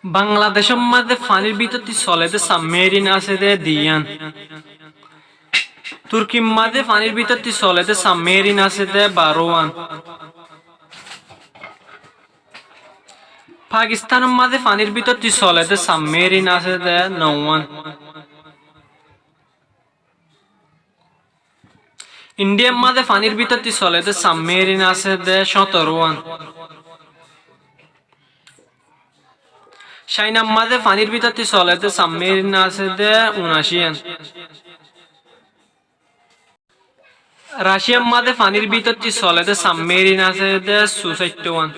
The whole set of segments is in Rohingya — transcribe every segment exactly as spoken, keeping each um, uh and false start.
Bangladecór mazé fanír bútotti solede sabmerin asé dé duiyán. Turkir mazé fanír bútotti solede sabmerin asé dé baróuán. Pakistánor mazé fanír bútotti solede sabmerin asé dé nouwán. Indhíyar mazé fanír bútotti solede sabmerin asé dé cóñtorouwán. Cainar mazé fanír bútotti solede sabmerin asé dé unaicíyan. Racíyar mazé fanír bútotti solede sabmerin asé dé susáitouwán.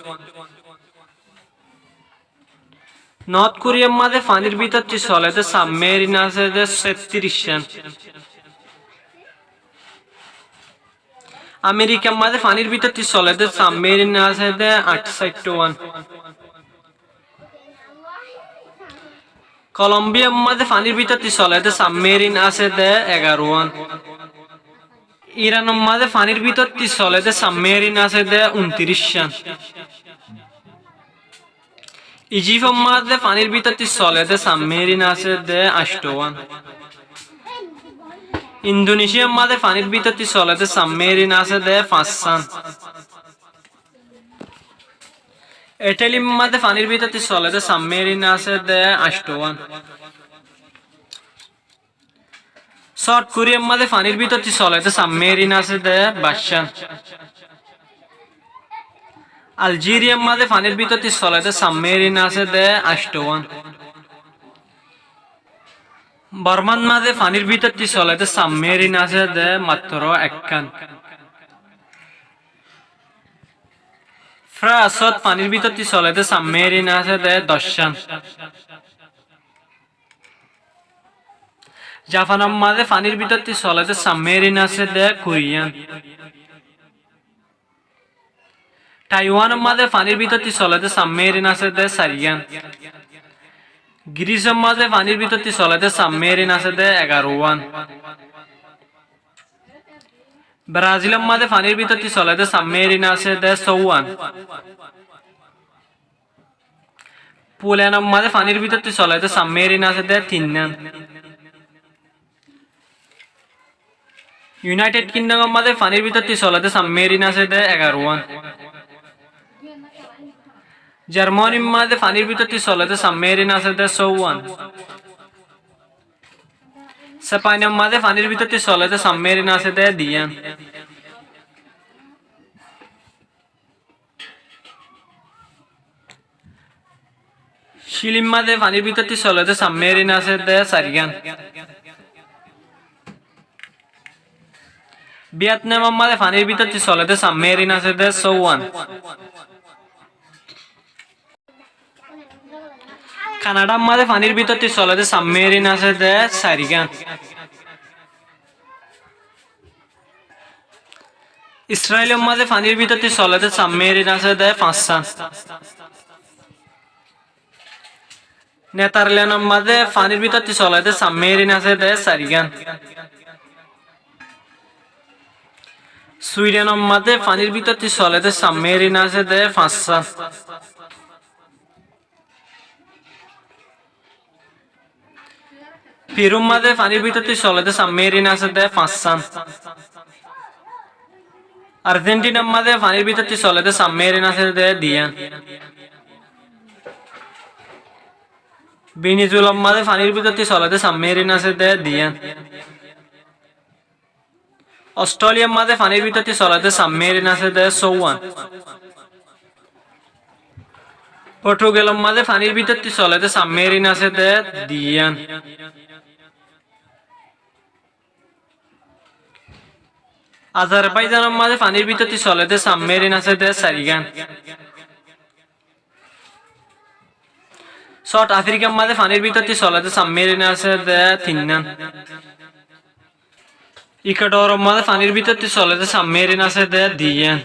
North Koriyar mazé fanír bútotti solede sabmerin asé dé séttiricán. Amerikar mazé fanír bútotti solede sabmerin asé dé añcsáitouwán. Kolombiyar mazé fanír bútotti solede sabmerin asé dé egarouwán. Iranor mazé fanír bútotti solede sabmerin asé dé untiricán. Ijiftor mazé fanír bútotti solede sabmerin asé dé añctouwán. Indonicíyar mazé fanír bútotti solede sabmerin asé dé fañssán. Italir mazé fanír bútotti solede sabmerin asé dé añctouwán. South Koriyar mazé fanír bútotti solede sabmerin asé dé baiccán. Aljeriyar mazé fanír bútotti solede sabmerin asé dé añctouwán. Bormár mazé fanír bútotti solede sabmerin asé dé mattoró ekkán. Frasót fanír bútotti solede sabmerin asé dé doccán. Jafanor mazé fanír bútotti solede sabmerin asé dé kuriyán. Taiwanor mazé fanír bútotti solede sabmerin asé dé sairgán. Girísor mazé fanír bútotti solede sabmerin asé dé egarouwán. Brazilor mazé fanír bútotti solede sabmerin asé dé sóuwán. Pulenor mazé fanír bútotti solede sabmerin asé dé tinnán. United Kingdomor mazé fanír bútotti solede sabmerin asé dé egarouwán. Jarmanir mazé fanír bútotti solede sabmerin asé dé sóuwán. Spainor mazé fanír bútotti solede sabmerin asé dé duiyán. Cilir mazé fanír bútotti solede sabmerin asé dé sairgán. Vietnamor mazé fanír bútotti solede sabmerin asé dé sóuwán. Kanadar mazé fanír bútotti solede sabmerin asé dé sairgán. Israilor mazé fanír bútotti solede sabmerin asé dé fañssán. Netherlandor mazé fanír bútotti solede sabmerin asé dé sairgán. Swidenor mazé fanír bútotti solede sabmerin asé dé fañssán. Perur mazé fanír bútotti solede sabmerin asé dé fañssán. Arjentinar mazé fanír bútotti solede sabmerin asé dé duiyán. Venezuelar mazé fanír bútotti solede sabmerin asé dé duiyán. Ostréliyar mazé fanír bútotti solede sabmerin asé dé sóuwán. Portugalor mazé fanír bútotti solede sabmerin asé dé duiyán. Azarbaijanor mazé fanír bútotti solede sabmerin asé dé sairgán. South Afrikar mazé fanír bútotti solede sabmerin asé dé tinnán. Ekuadoror mazé fanír bútotti solede sabmerin asé dé duiyán.